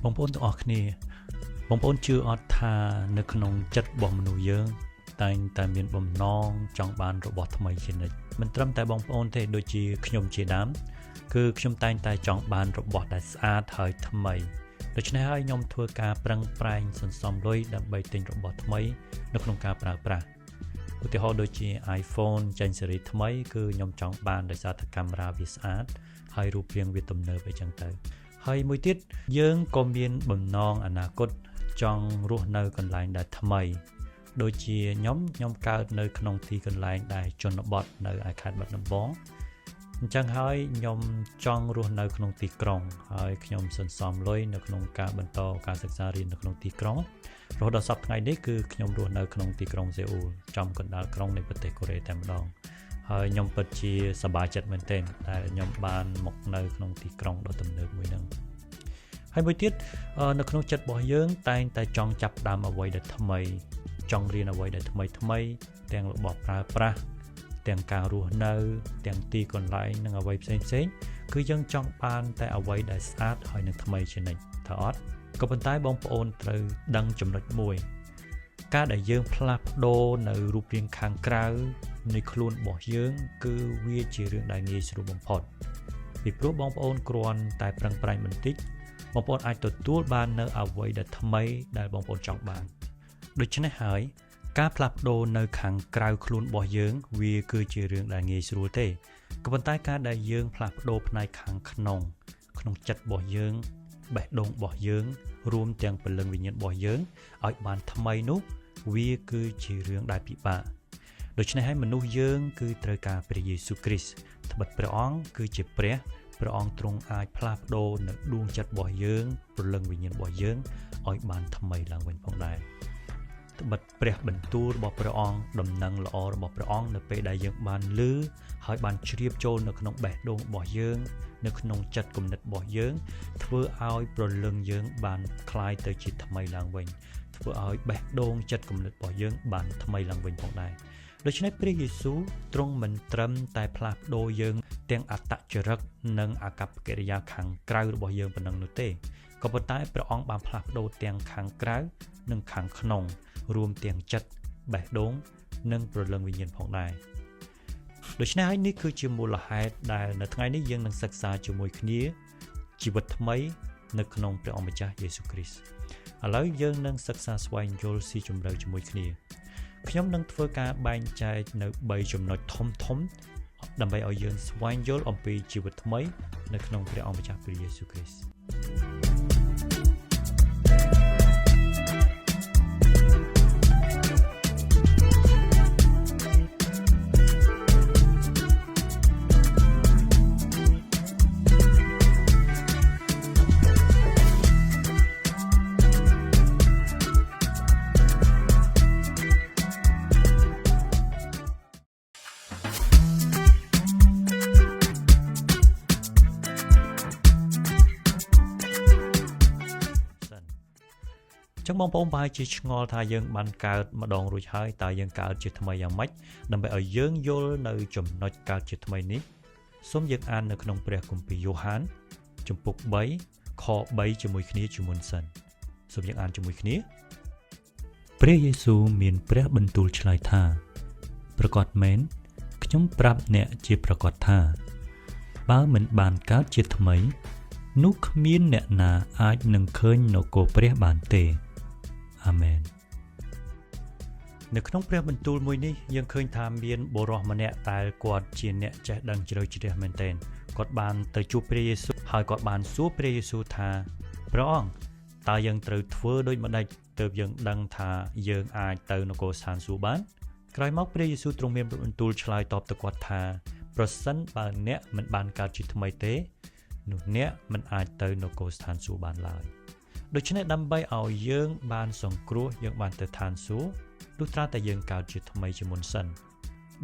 បងប្អូនទាំងអស់គ្នាបងប្អូនជឿអត់ថានៅក្នុងចិត្តរបស់មនុស្សយើងតែងតែមានបំណងចង់បានរបស់ថ្មីជានិច្ចមិនត្រឹមតែបងប្អូនទេដូចជាខ្ញុំជាដើមគឺខ្ញុំតែងតែចង់បានរបស់ដែលស្អាតហើយថ្មីដូច្នេះហើយខ្ញុំធ្វើការប្រឹងប្រែងសន្សំលុយដើម្បីទិញរបស់ថ្មីនៅក្នុងការប្រើប្រាស់ឧទាហរណ៍ដូចជា iPhone ចេញស៊េរីថ្មីគឺខ្ញុំចង់បានដោយសារតែកាមេរ៉ាវាស្អាតហើយរូបរាងវាទំនើបអីចឹងទៅហើយមួយទៀតយើងក៏មានបំណងអនាគតចង់រស់នៅកន្លែងដែលថ្មីដូចជាខ្ញុំកើតនៅក្នុងទីកន្លែងដែលជនបទនៅឯខេត្តបាត់ដំបងអញ្ចឹងហើយខ្ញុំចង់រស់នៅក្នុងទីក្រុងហើយខ្ញុំសន្សំលុយនៅក្នុងការបន្តការសិក្សារៀននៅក្នុងទីក្រុងរហូតដល់សប្តាហ៍ថ្ងៃនេះគឺខ្ញុំរស់នៅក្នុងទីក្រុងសេអ៊ូលចំកណ្ដាលក្រុងនៃប្រទេសកូរ៉េតែម្ដងហើយខ្ញុំពិតជាសប្បាយចិត្តមែនទែនដែលខ្ញុំបានមកនៅក្នុងទីក្រុងដ៏ទំនើបមួយហ្នឹងហើយមួយទៀតនៅក្នុងចិត្តរបស់យើងតែងតែចង់ចាប់ផ្ដើមអ្វីដែលថ្មីចង់រៀនអ្វីដែលថ្មីថ្មីទាំងរបស់ប្រើប្រាស់ទាំងការរស់នៅទាំងទីកន្លែងនិងអ្វីផ្សេងផ្សេងគឺយើងចង់បានតែអ្វីដែលស្អាតហើយនិងថ្មីជានិច្ចថាអត់ក៏ប៉ុន្តែបងប្អូនត្រូវដឹងចំណុចមួយការដែលយើងផ្លាស់ប្ដូរនៅរូបរាងខាងក្រៅនៃខ្លួនរបស់យើងគឺវាជារឿងដែលងាយស្រួលបំផុតពីព្រោះបងប្អូនគ្រាន់តែប្រឹងប្រែងបន្តិចបងប្អូនអាចទទួលបាននៅអ្វីដែលថ្មីដែលបងប្អូនចង់បានដូច្នេះហើយការផ្លាស់ប្ដូរនៅខាងក្រៅខ្លួនរបស់យើងវាគឺជារឿងដែលងាយស្រួលទេក៏ប៉ុន្តែការដែលយើងផ្លាស់ប្ដូរផ្នែកខាងក្នុងក្នុងចិត្តរបស់យើងបេះដូងរបស់យើងរួមទាំងព្រលឹងវិញ្ញាណរបស់យើងឲ្យបានថ្មីនោះវាគឺជារឿងដែលពិបាកដូច្នេះហើយមនុស្សយើងគឺត្រូវការព្រះយេស៊ូវគ្រីស្ទត្បិតព្រះអង្គគឺជាព្រះព្រះអង្គទ្រង់អាចផ្លាស់ប្ដូរនៅដួងចិត្តរបស់យើងព្រលឹងវិញ្ញាណរបស់យើងឲ្យបានថ្មីឡើងវិញផងដែរត្បិតព្រះបន្ទូលរបស់ព្រះអង្គដំណឹងល្អរបស់ព្រះអង្គនៅពេលដែលយើងបានឮហើយបានជ្រាបចូលនៅក្នុងបេះដូងរបស់យើងនៅក្នុងចិត្តគំនិតរបស់យើងធ្វើឲ្យព្រលឹងយើងបានคล้ายទៅជាថ្មីឡើងវិញធ្វើឲ្យបេះដូងចិត្តគំនិតរបស់យើងបានថ្មីឡើងវិញផងដែរដូច្នេះព្រះយេស៊ូវទ្រង់មិនត្រឹមតែផ្លាស់ប្ដូរយើងទាំងអត្តចរិតនិងអាកប្បកិរិយាខាងក្រៅរបស់យើងប៉ុណ្ណឹងនោះទេក៏ប៉ុន្តែព្រះអង្គបានផ្លាស់ប្ដូរទាំងខាងក្រៅនិងខាងក្នុងរួមទាំងចិត្តបេះដូងនិងព្រលឹងវិញ្ញាណផងដែរដូច្នេះហើយនេះគឺជាមូលហេតុដែលនៅថ្ងៃនេះយើងនឹងសិក្សាជាមួយគ្នាជីវិតថ្មីនៅក្នុងព្រះអង្គម្ចាស់យេស៊ូវគ្រីស្ទឥឡូវយើងនឹងសិក្សាស្វែងយល់ស៊ីជម្រៅជាមួយគ្នាខ្ញុំនឹងធ្វើការបែងចែកនៅ3ចំណុចធំធំដើម្បីឲ្យយើងស្វែងយល់អំពីជីវិតថ្មីនៅក្នុងព្រះអង្គម្ចាស់ព្រះយេស៊ូវគ្រីស្ទចឹងបងប្អូនប្រហែលជាឆ្ងល់ថាយើងបានកើតម្ដងរួចហើយតើយើងកើតជាថ្មីយ៉ាងម៉េចដើម្បីឲ្យយើងយល់នៅចំណុចកើតជាថ្មីនេះសូមយើងអាននៅក្នុងព្រះគម្ពីរយ៉ូហានជំពូក3ខ3ជាមួយគ្នាជាមុនសិនសូមយើងអានជាមួយគ្នាព្រះយេស៊ូវមានព្រះបន្ទូលឆ្លើយថាប្រកាសមែនខ្ញុំប្រាប់អ្នកជាប្រកាសថាបើមិនបានកើតជាថ្មីនោះគ្មានអ្នកណាអាចនឹងឃើញនគរព្រះបានទេអាមែននៅក្នុងព្រះបន្ទូលមួយនេះយើងឃើញថាមានបុរសម្នាក់ដែលគាត់ជាអ្នកចេះដឹងជ្រៅជ្រះមែនទែនគាត់បានទៅជួបព្រះយេស៊ូវហើយគាត់បានសួរព្រះយេស៊ូវថាព្រះអង្គតើយើងត្រូវធ្វើដូចម្តេចទើបយើងដឹងថាយើងអាចទៅនគរស្ថានសួគ៌បានក្រោយមកព្រះយេស៊ូវទ្រង់មានបន្ទូលឆ្លើយតបទៅគាត់ថាប្រសិនបើអ្នកមិនបានកើតជាថ្មីទេនោះអ្នកមិនអាចទៅនគរស្ថានសួគ៌បានឡើយដូច្នេះដើម្បីឲ្យយើងបានសង្គ្រោះយើងបានទៅឋានសួគ៌លុះត្រាតែយើងកើតជាថ្មីជាមុនសិន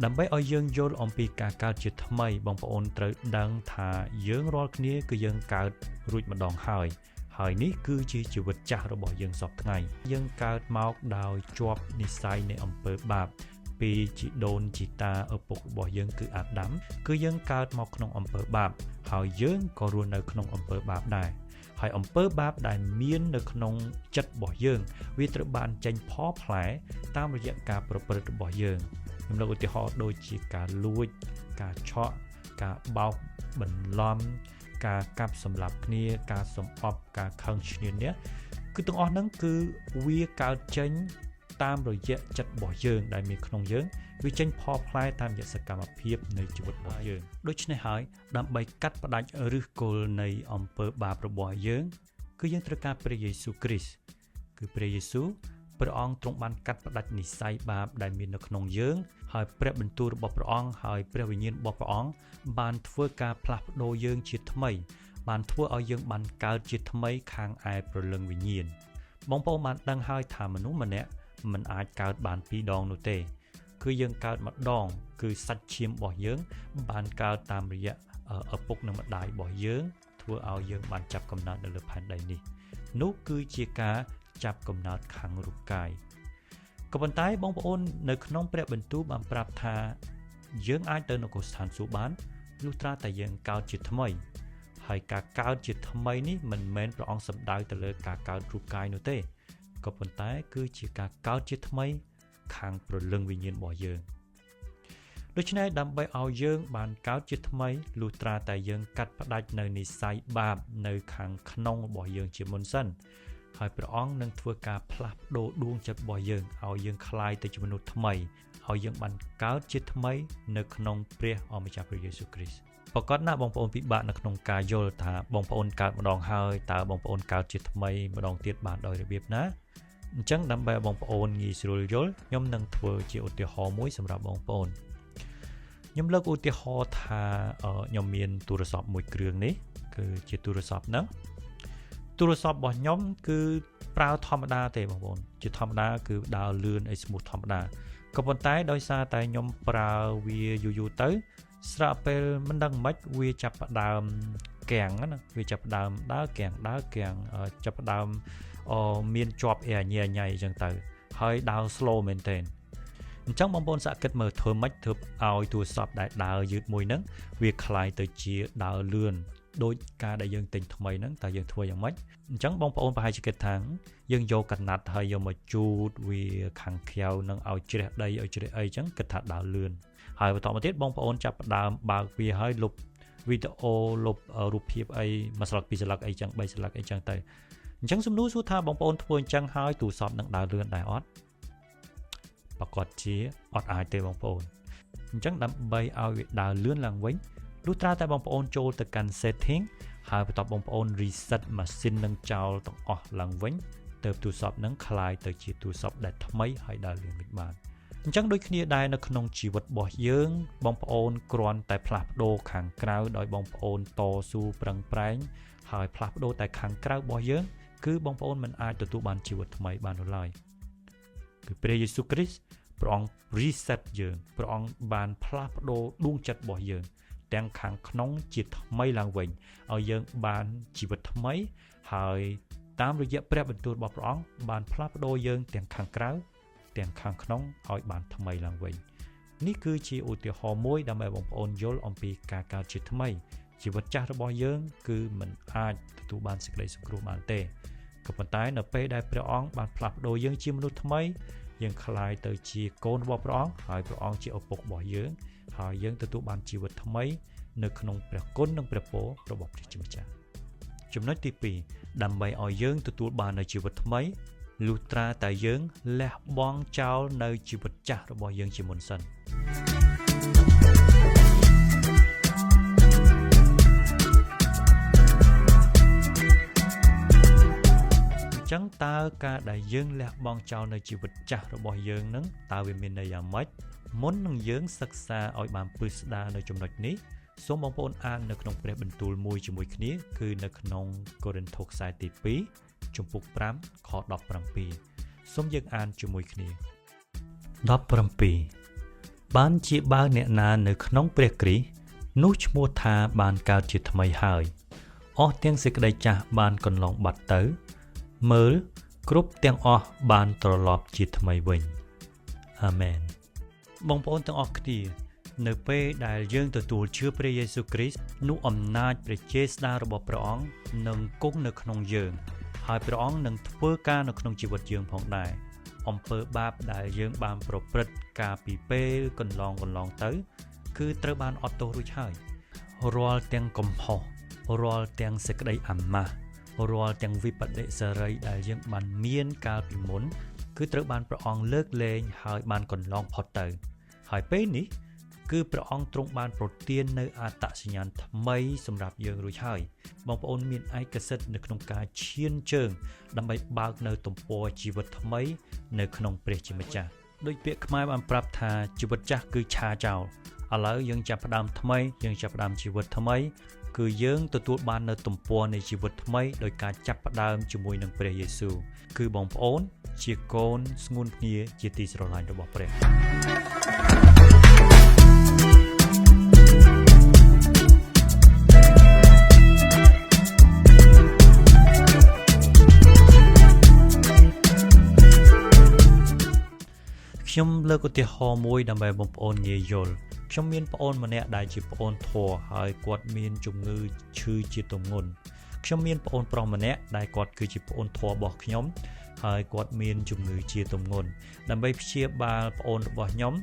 ដើម្បីឲ្យយើងយល់អំពីការកើតជាថ្មីបងប្អូនត្រូវដឹងថាយើងរាល់គ្នាគឺយើងកើតរួចម្ដងហើយហើយនេះគឺជាជីវិតចាស់របស់យើងសពថ្ងៃយើងកើតមកដោយជាប់និស័យនៃអំពើបាបពីជីដូនជីតាឪពុករបស់យើងគឺអាដាមគឺយើងកើតមកក្នុងអំពើបាបហើយយើងក៏រស់នៅក្នុងអំពើបាបដែរ ហើយអំពើបាបដែលមាននៅក្នុងចិត្តរបស់យើងវាត្រូវបានចេញផលផ្លែតាមរយៈការប្រព្រឹត្តរបស់យើងខ្ញុំលើកឧទាហរណ៍ដូចជាការលួចការឆក់ការបោកបន្លំការកាប់សម្លាប់គ្នាការសម្អប់ការខឹងឈ្នានីសគឺទាំងអស់ហ្នឹងគឺវាកើតចេញតាមរយៈចិត្តរបស់យើងដែលមានក្នុងយើងវាចេញផលផ្លែតាមរយៈសកម្មភាពនៃជីវិតរបស់យើងដូច្នេះហើយដើម្បីកាត់ផ្ដាច់ឫសគល់នៃអំពើបាបរបស់យើងគឺយើងត្រូវការព្រះយេស៊ូវគ្រីស្ទគឺព្រះយេស៊ូវព្រះអង្គទ្រង់បានកាត់ផ្ដាច់និស័យបាបដែលមាននៅក្នុងយើងហើយព្រះបន្ទូលរបស់ព្រះអង្គហើយព្រះវិញ្ញាណរបស់ព្រះអង្គបានធ្វើការផ្លាស់ប្ដូរយើងជាថ្មីបានធ្វើឲ្យយើងបានកើតជាថ្មីខាងឯព្រលឹងវិញ្ញាណបងប្អូនបានដឹងហើយថាមនុស្សម្នាក់មិនអាចកើតបានពីរដងនោះទេគឺយើងកើតម្ដងគឺសាច់ឈាមរបស់យើងបានកើតតាមរយៈឪពុកនិងម្ដាយរបស់យើងធ្វើឲ្យយើងបានចាប់កំណើតនៅលើផែនដីនេះនោះគឺជាការចាប់កំណើតខាងរូបកាយក៏ប៉ុន្តែបងប្អូននៅក្នុងព្រះបន្ទូលបានប្រាប់ថាយើងអាចទៅនគរស្ថានសួគ៌បានលុះត្រាតែយើងកើតជាថ្មីហើយការកើតជាថ្មីនេះមិនមែនព្រះអង្គសំដៅទៅលើការកើតរូបកាយនោះទេក៏ប៉ុន្តែគឺជាការកើតជាថ្មីខាងព្រលឹងវិញ្ញាណរបស់យើងដូច្នេះដើម្បីឲ្យយើងបានកើតជាថ្មីលុះត្រាតែយើងកាត់ផ្ដាច់នៅនិស័យបាបនៅខាងក្នុងរបស់យើងជាមុនសិនហើយព្រះអង្គនឹងធ្វើការផ្លាស់ប្ដូរដួងចិត្តរបស់យើងឲ្យយើងក្លាយទៅជាមនុស្សថ្មីឲ្យយើងបានកើតជាថ្មីនៅក្នុងព្រះអម្ចាស់ព្រះយេស៊ូវគ្រីស្ទប្រកបណាស់បងប្អូនពិបាកនៅក្នុងការយល់ថាបងប្អូនកើតម្ដងហើយតើបងប្អូនកើតជាថ្មីម្ដងទៀតបានដោយរបៀបណាអញ្ចឹងដើម្បីឲ្យបងប្អូនងាយស្រួលយល់ខ្ញុំនឹងធ្វើជាឧទាហរណ៍មួយសម្រាប់បងប្អូនខ្ញុំលើកឧទាហរណ៍ថាខ្ញុំមានទូរស័ព្ទមួយគ្រឿងនេះគឺជាទូរស័ព្ទហ្នឹងទូរស័ព្ទរបស់ខ្ញុំគឺប្រើធម្មតាទេបងប្អូនជាធម្មតាគឺដើរលឿនអីស្មូសធម្មតាក៏ប៉ុន្តែដោយសារតែខ្ញុំប្រើវាយូរៗទៅស្រាប់ពេលមិនដឹងម៉េចវាចាប់ផ្ដើមគាំងណាវាចាប់ផ្ដើមដើរគាំងចាប់ផ្ដើមមានជាប់អែញ៉ៃញ៉ៃអញ្ចឹងទៅហើយដើរ slow មែនទែនអញ្ចឹងបងប្អូនសាកគិតមើលធ្វើម៉េចធ្វើឲ្យទូរស័ព្ទដែលដើរយឺតមួយហ្នឹងវាคล้ายទៅជាដើរលឿនដោយការដែលយើងទិញថ្មីហ្នឹងតើយើងធ្វើយ៉ាងម៉េចអញ្ចឹងបងប្អូនប្រហែលជាគិតថាយើងយកកណាត់ហើយយកមកជូតវាខាងក្រៅនឹងឲ្យជ្រះដីឲ្យជ្រះអីអញ្ចឹងគិតថាដើរលឿនហើយបន្តមកទៀតបងប្អូនចាប់ផ្ដើមបើកវាហើយលុបវីដេអូលុបរូបភាពអីមួយស្លឹកពីរស្លឹកអីចឹងបីស្លឹកអីចឹងទៅអញ្ចឹងសំណួរសួរថាបងប្អូនធ្វើអញ្ចឹងហើយទូរស័ព្ទនឹងដើរលឿនដែរអត់ប្រកាសជាអត់អាចទេបងប្អូនអញ្ចឹងដើម្បីឲ្យវាដើរលឿនឡើងវិញលុះត្រាតែបងប្អូនចូលទៅកាន់ setting ហើយបន្ទាប់បងប្អូន reset ម៉ាស៊ីននឹងចោលទាំងអស់ឡើងវិញទើបទូរស័ព្ទនឹងក្លាយទៅជាទូរស័ព្ទដែលថ្មីហើយដើរលឿនវិញបានអញ្ចឹងដូចគ្នាដែរនៅក្នុងជីវិតរបស់យើងបងប្អូនគ្រាន់តែផ្លាស់ប្ដូរខាងក្រៅដោយបងប្អូនតស៊ូប្រឹងប្រែងហើយផ្លាស់ប្ដូរតែខាងក្រៅរបស់យើងគឺបងប្អូនមិនអាចទទួលបានជីវិតថ្មីបាននោះឡើយគឺព្រះយេស៊ូវគ្រីស្ទព្រះអង្គ reset យើងព្រះអង្គបានផ្លាស់ប្ដូរដួងចិត្តរបស់យើងទាំងខាងក្នុងជាថ្មីឡើងវិញឲ្យយើងបានជីវិតថ្មីហើយតាមរយៈព្រះបន្ទូលរបស់ព្រះអង្គបានផ្លាស់ប្ដូរយើងទាំងខាងក្រៅទាំងខាងក្នុងឲ្យបានថ្មីឡើងវិញនេះគឺជាឧទាហរណ៍មួយដើម្បីបងប្អូនយល់អំពីការកើតជាថ្មីជីវិតចាស់របស់យើងគឺមិនអាចទទួលបានសេចក្តីសង្គ្រោះបានទេក៏ប៉ុន្តែនៅពេលដែលព្រះអង្គបានផ្លាស់ប្ដូរយើងជាមនុស្សថ្មីយើងក្លាយទៅជាកូនរបស់ព្រះអង្គហើយព្រះអង្គជាឪពុករបស់យើងហើយយើងទទួលបានជីវិតថ្មីនៅក្នុងព្រះគុណនិងព្រះពររបស់ព្រះជាម្ចាស់ចំណុចទី2ដើម្បីឲ្យយើងទទួលបាននូវជីវិតថ្មីលុះត្រាតែយើងលះបង់ចោលនៅជីវិតចាស់របស់យើងជាមុនសិនអញ្ចឹងតើការដែលយើងលះបង់ចោលនៅជីវិតចាស់របស់យើងនឹងតើវាមានន័យយ៉ាងម៉េចមុននឹងយើងសិក្សាឲ្យបានពិស្ដារនៅចំណុចនេះសូមបងប្អូនអាននៅក្នុងព្រះបន្ទូលមួយជាមួយគ្នាគឺនៅក្នុងកូរិនថូសខ្សែទី2ជំពូក5ខ17សូមយើងអានជាមួយគ្នា17បានជាបើអ្នកណានៅក្នុងព្រះគ្រីស្ទនោះឈ្មោះថាបានកើតជាថ្មីហើយអស់ទាំងសេចក្តីចាស់បានកន្លងបាត់ទៅមើលគ្រប់ទាំងអស់បានត្រឡប់ជាថ្មីវិញអាមែនបងប្អូនទាំងអស់គ្នា នៅពេលដែលយើងទទួលជឿព្រះយេស៊ូវគ្រីស្ទនោះអំណាចព្រះចេស្តារបស់ព្រះអង្គនឹងគង់នៅក្នុងយើងហើយព្រះអង្គនឹងធ្វើការនៅក្នុងជីវិតយើងផងដែរអំពើបាបដែលយើងបានប្រព្រឹត្តកាលពីពេលកន្លងទៅគឺត្រូវបានអត់ទោសរួចហើយរាល់ទាំងកំហុសរាល់ទាំងសេចក្តីអាម៉ាស់រាល់ទាំងវិបដិសារីដែលយើងបានមានកាលពីមុនគឺត្រូវបានព្រះអង្គលើកលែងហើយបានកន្លងផុតទៅហើយពេលនេះគឺព្រះអង្គទ្រង់បានប្រទាននៅអត្តសញ្ញាណថ្មីសម្រាប់យើងរួចហើយបងប្អូនមានឯកសិទ្ធិនៅក្នុងការឈានជើងដើម្បីបើកនៅទំព័រជីវិតថ្មីនៅក្នុងព្រះជាម្ចាស់ដោយពាក្យខ្មែរបានប្រាប់ថាជីវិតចាស់គឺឆាចោលឥឡូវយើងចាប់ផ្ដើមថ្មីយើងចាប់ផ្ដើមជីវិតថ្មីគឺយើងទទួលបាននៅទំព័រនៃជីវិតថ្មីដោយការចាប់ផ្ដើមជាមួយនឹងព្រះយេស៊ូវគឺបងប្អូនជាកូនស្ងួនភ្ងាជាទីស្រឡាញ់របស់ព្រះខ្ញុំលើកឧទាហរណ៍មួយដើម្បីបងប្អូនងាយយល់ខ្ញុំមានប្អូនម្នាក់ដែលជាប្អូនធរហើយគាត់មានជំងឺឈឺជាទម្ងន់ខ្ញុំមានប្អូនប្រុសម្នាក់ដែលគាត់គឺជាប្អូនធររបស់ខ្ញុំហើយគាត់មានជំងឺជាទម្ងន់ដើម្បីព្យាបាលប្អូនរបស់ខ្ញុំ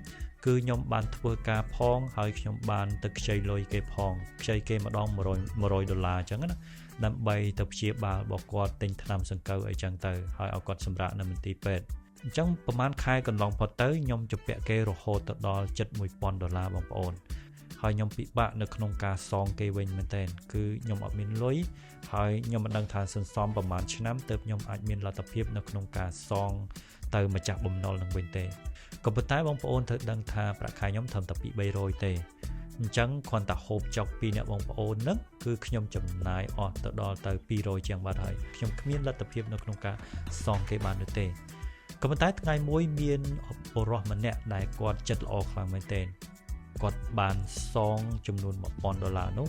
គឺខ្ញុំបានធ្វើការផងហើយខ្ញុំបានទៅខ្ចីលុយគេផងខ្ចីគេម្ដង100ដុល្លារអញ្ចឹងណាដើម្បីទៅព្យាបាលរបស់គាត់ទិញថ្នាំសង្កូវអីចឹងទៅហើយឲ្យគាត់សម្រាកនៅមន្ទីរពេទ្យអញ្ចឹងប្រហែលខែកន្លងផុតទៅខ្ញុំជំពាក់គេរហូតទៅដល់ជិត1000ដុល្លារបងប្អូនហើយខ្ញុំពិបាកនៅក្នុងការសងគេវិញមែនទែនគឺខ្ញុំអត់មានលុយហើយខ្ញុំមិនដឹងថាសន្សំប្រហែលឆ្នាំទើបខ្ញុំអាចមានលទ្ធភាពនៅក្នុងការសងទៅម្ចាស់បំណុលនឹងវិញទេក៏ប៉ុន្តែបងប្អូនត្រូវដឹងថាប្រាក់ខែខ្ញុំត្រឹមតែ200-300ទេអញ្ចឹងគ្រាន់តែហូបចុកពីអ្នកបងប្អូនហ្នឹងគឺខ្ញុំចំណាយអស់ទៅដល់ទៅ200ជាងបាត់ហើយខ្ញុំគ្មានលទ្ធភាពនៅក្នុងការសងគេបាននោះទេក៏ប៉ុន្តែថ្ងៃមួយមានបុរសម្នាក់ដែលគាត់ចិត្តល្អខ្លាំងមែនទែនគាត់បានសងចំនួន1000ដុល្លារនោះ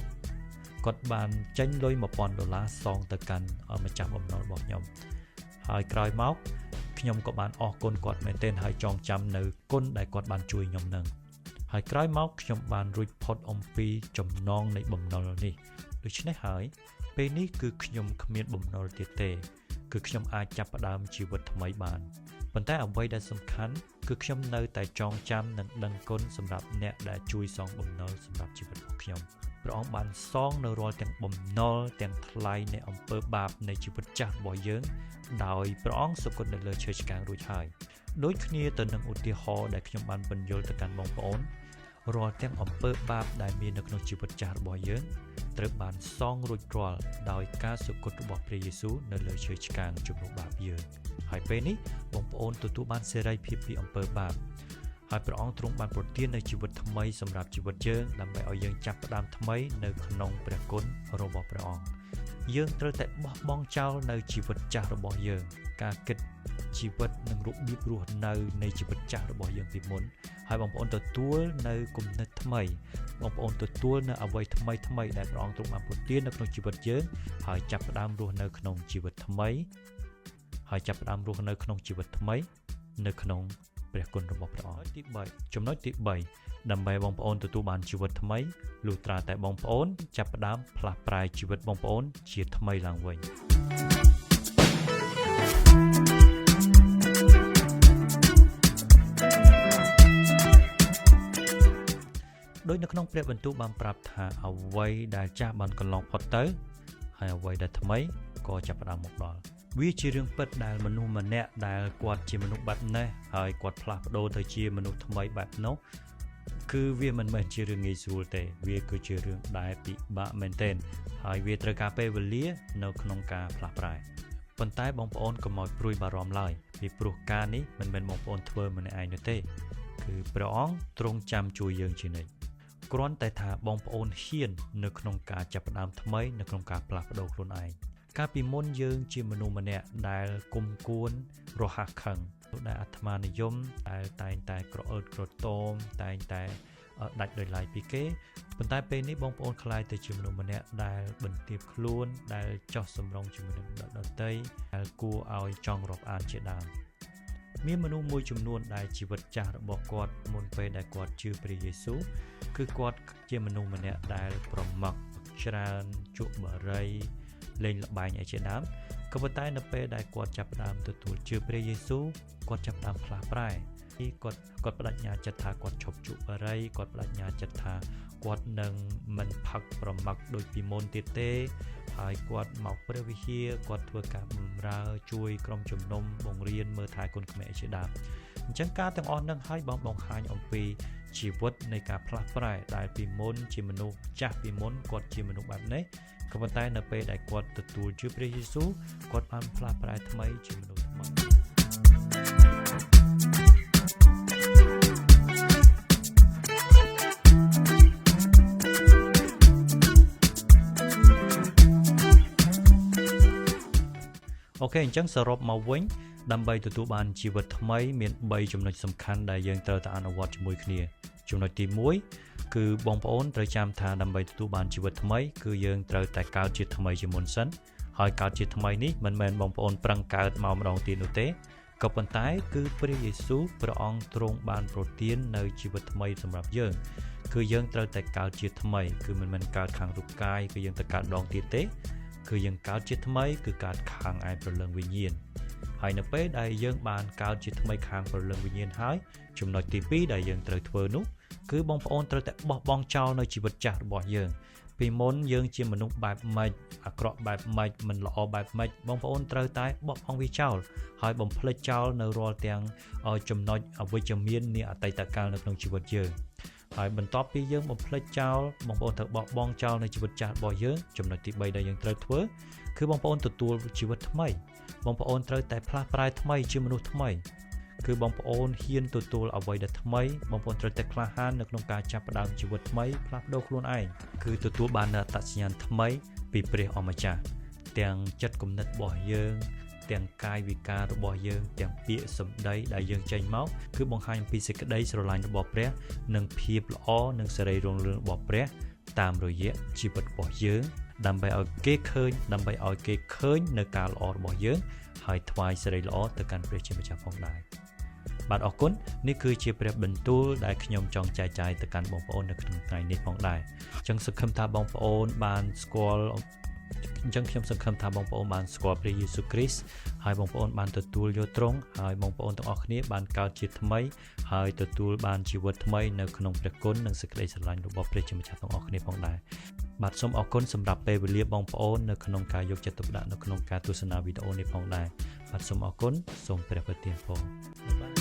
គាត់បានចេញលុយ1000ដុល្លារសងទៅកាន់ម្ចាស់បំណុលរបស់ខ្ញុំហើយក្រោយមកខ្ញុំក៏បានអរគុណគាត់មែនទែនហើយចងចាំនៅគុណដែលគាត់បានជួយខ្ញុំនឹងហើយក្រោយមកខ្ញុំបានរួចផុតអំពីចំណងនៃបំណុលនេះដូច្នេះហើយពេលនេះគឺខ្ញុំគ្មានបំណុលទៀតទេគឺខ្ញុំអាចចាប់ផ្ដើមជីវិតថ្មីបានប៉ុន្តែអ្វីដែលសំខាន់គឺខ្ញុំនៅតែចងចាំនិងដឹងគុណសម្រាប់អ្នកដែលជួយសងបំណុលសម្រាប់ជីវិតរបស់ខ្ញុំព្រះអង្គបានសងនៅរាល់ទាំងបំណុលទាំងថ្លៃនៃអំពើបាបនៃជីវិតចាស់របស់យើងដោយព្រះអង្គសុគតនៅលើឈើឆ្កាងរួចហើយដូចគ្នាទៅនឹងឧទាហរណ៍ដែលខ្ញុំបានបញ្យល់ទៅកាន់បងប្អូនរាល់ទាំងអំពើបាបដែលមាននៅក្នុងជីវិតចាស់របស់យើងត្រូវបានសងរួចរាល់ដោយការសុគតរបស់ព្រះយេស៊ូវនៅលើឈើឆ្កាងជំនួសបាបយើងហើយពេលនេះបងប្អូនទទួលបានសេរីភាពពីអំពើបាបហើយព្រះអង្គទ្រង់បានប្រទាននូវជីវិតថ្មីសម្រាប់ជីវិតយើងដើម្បីឲ្យយើងចាប់ផ្ដើមថ្មីនៅក្នុងព្រះគុណរបស់ព្រះអង្គយើងត្រូវតែបោះបង់ចោលនៅជីវិតចាស់របស់យើងការគិតជីវិតនិងរបៀបរស់នៅនៃជីវិតចាស់របស់យើងពីមុនហើយបងប្អូនទទួលនៅគំនិតថ្មីបងប្អូនទទួលនៅអ្វីថ្មីថ្មីដែលព្រះអង្គទ្រង់បានប្រទាននៅក្នុងជីវិតយើងហើយចាប់ផ្ដើមរស់នៅក្នុងជីវិតថ្មីហើយចាប់ផ្ដើមរស់នៅក្នុងជីវិតថ្មីនៅក្នុងព្រះគុណរបស់ព្រះអង្គទី3ចំណុចទី3ដើម្បីបងប្អូនទទួលបានជីវិតថ្មីលុះត្រាតែបងប្អូនចាប់ផ្ដើមផ្លាស់ប្រែជីវិតបងប្អូនជាថ្មីឡើងវិញដោយនៅក្នុងព្រះបន្ទូលបានប្រាប់ថាអ្វីដែលចាស់បានកន្លងផុតទៅហើយអ្វីដែលថ្មីក៏ចាប់ផ្ដើមមកដល់វាជារឿងពិតដែលមនុស្សម្នាក់ដែលគាត់ជាមនុស្សបែបនេះហើយគាត់ផ្លាស់ប្ដូរទៅជាមនុស្សថ្មីបែបនោះគឺវាមិនមែនជារឿងងាយស្រួលទេវាគឺជារឿងដែលពិបាកមែនទែនហើយវាត្រូវការពេលវេលានៅក្នុងការផ្លាស់ប្រែប៉ុន្តែបងប្អូនកុំឲ្យព្រួយបារម្ភឡើយពីព្រោះការនេះមិនមែនបងប្អូនធ្វើម្នាក់ឯងនោះទេគឺព្រះអង្គទ្រង់ចាំជួយយើងជានិច្ចគ្រាន់តែថាបងប្អូនហ៊ាននៅក្នុងការចាប់ផ្ដើមថ្មីនៅក្នុងការផ្លាស់ប្ដូរខ្លួនឯងកាលពីមុនយើងជាមនុស្សម្នាក់ដែលគុំគួនរហ័សខឹងដែលអាត្មានិយមដែលតែងតែក្រអឺតក្រទមតែងតែដាច់ដោយឡែកពីគេប៉ុន្តែពេលនេះបងប្អូនក្លាយទៅជាមនុស្សម្នាក់ដែលបន្ទាបខ្លួនដែលចោះសម្រងជាមួយនឹងអ្នកដទៃដែលគួរឲ្យចង់រាប់អានជាដើម មានមនុស្សមួយចំនួនដែលជីវិតចាស់របស់គាត់មុនពេលដែលគាត់ជឿព្រះយេស៊ូវគឺគាត់ជាមនុស្សម្នាក់ដែលប្រមឹកច្រើនជក់បារីលេងល្បែងអីជាដើមក៏ប៉ុន្តែនៅពេលដែលគាត់ចាប់ផ្ដើមទទួលជឿព្រះយេស៊ូវគាត់ចាប់ផ្ដើមផ្លាស់ប្រែគាត់បដិញ្ញាចិត្តថាគាត់ឈប់ជក់បារីគាត់បដិញ្ញាចិត្តថាគាត់នឹងមិនផឹកប្រមឹកដូចពីមុនទៀតទេហើយគាត់មកព្រះវិហារគាត់ធ្វើការបម្រើជួយក្រុមជំនុំបង្រៀនមើលថែកូនក្មេងជាដើមអញ្ចឹងការទាំងអស់នឹងឲ្យបងបង្ហាញអំពីជីវិតនៃការផ្លាស់ប្រែដែលពីមុនជាមនុស្សចាស់ពីមុនគាត់ជាមនុស្សបែបនេះក៏ប៉ុន្តែនៅពេលដែលគាត់ទទួលជឿព្រះយេស៊ូវគាត់បានផ្លាស់ប្រែថ្មីជាមនុស្សថ្មីអូខេអញ្ចឹងសរុបមកវិញដើម្បីទទួលបានជីវិតថ្មីមាន3ចំណុចសំខាន់ដែលយើងត្រូវតែអនុវត្តជាមួយគ្នាចំណុចទី1គឺបងប្អូនត្រូវចាំថាដើម្បីទទួលបានជីវិតថ្មីគឺយើងត្រូវតែកើតជាថ្មីជាមុនសិនហើយកើតជាថ្មីនេះមិនមែនបងប្អូនប្រឹងកើតមកម្ដងទៀតនោះទេក៏ប៉ុន្តែគឺព្រះយេស៊ូវព្រះអង្គទ្រង់បានប្រទាននៅជីវិតថ្មីសម្រាប់យើងគឺយើងត្រូវតែកើតជាថ្មីគឺមិនមែនកើតខាងរូបកាយគឺយើងទៅកើតម្ដងទៀតទេគឺយើងកើតជាថ្មីគឺកើតខាងឯព្រលឹងវិញ្ញាណហើយនៅពេលដែលយើងបានកើតជាថ្មីខាងព្រលឹងវិញ្ញាណហើយចំណុចទី2ដែលយើងត្រូវធ្វើនោះគឺបងប្អូនត្រូវតែបោះបង់ចោលនៅជីវិតចាស់របស់យើងពីមុនយើងជាមនុស្សបែបម៉េចអាក្រក់បែបម៉េចមិនល្អបែបម៉េចបងប្អូនត្រូវតែបោះបង់វាចោលហើយបំភ្លេចចោលនៅរាល់ទាំងចំណុចអវិជ្ជមាននាអតីតកាលនៅក្នុងជីវិតយើងហើយបន្ទាប់ពីយើងបំភ្លេចចោលបងប្អូនត្រូវបោះបង់ចោលនៅជីវិតចាស់របស់យើងចំណុចទី3ដែលយើងត្រូវធ្វើគឺបងប្អូនទទួលជីវិតថ្មីបងប្អូនត្រូវតែផ្លាស់ប្រែថ្មីជាមនុស្សថ្មីគឺបងប្អូនហ៊ានទទួលអ្វីដែលថ្មីបងប្អូនត្រូវតែក្លាហាននៅក្នុងការចាប់ផ្ដើមជីវិតថ្មីផ្លាស់ប្ដូរខ្លួនឯងគឺទទួលបាននូវអត្តសញ្ញាណថ្មីពីព្រះអម្ចាស់ទាំងចិត្តគំនិតរបស់យើងទាំងកាយវិការរបស់យើងទាំងពាក្យសម្ដីដែលយើងចេញមកគឺបង្ហាញអំពីសេចក្តីស្រឡាញ់របស់ព្រះនិងភាពល្អនិងសិរីរុងរឿងរបស់ព្រះតាមរយៈជីវិតរបស់យើងដើម្បីឲ្យគេឃើញដើម្បីឲ្យគេឃើញនៅការល្អរបស់យើងហើយថ្វាយសិរីល្អទៅកាន់ព្រះជាម្ចាស់ផងដែរបាទអរគុណនេះគឺជាព្រះបន្ទូលដែលខ្ញុំចង់ចែកចាយទៅកាន់បងប្អូននៅក្នុងថ្ងៃនេះផងដែរអញ្ចឹងសង្ឃឹមថាបងប្អូនបានស្គាល់អញ្ចឹងខ្ញុំសង្ឃឹមថាបងប្អូនបានស្គាល់ព្រះយេស៊ូវគ្រីស្ទហើយបងប្អូនបានទទួលយកទ្រង់ហើយបងប្អូនទាំងអស់គ្នាបានកើតជាថ្មីហើយទទួលបានជីវិតថ្មីនៅក្នុងព្រះគុណនិងសេចក្តីស្រឡាញ់របស់ព្រះជាម្ចាស់ទាំងអស់គ្នាផងដែរបាទសូមអរគុណសម្រាប់ពេលវេលាបងប្អូននៅក្នុងការយកចិត្តទុកដាក់នៅក្នុងការទស្សនាវីដេអូនេះផងដែរបាទសូមអរគុណសូមព្រះប្រទានពរបាយបាយ។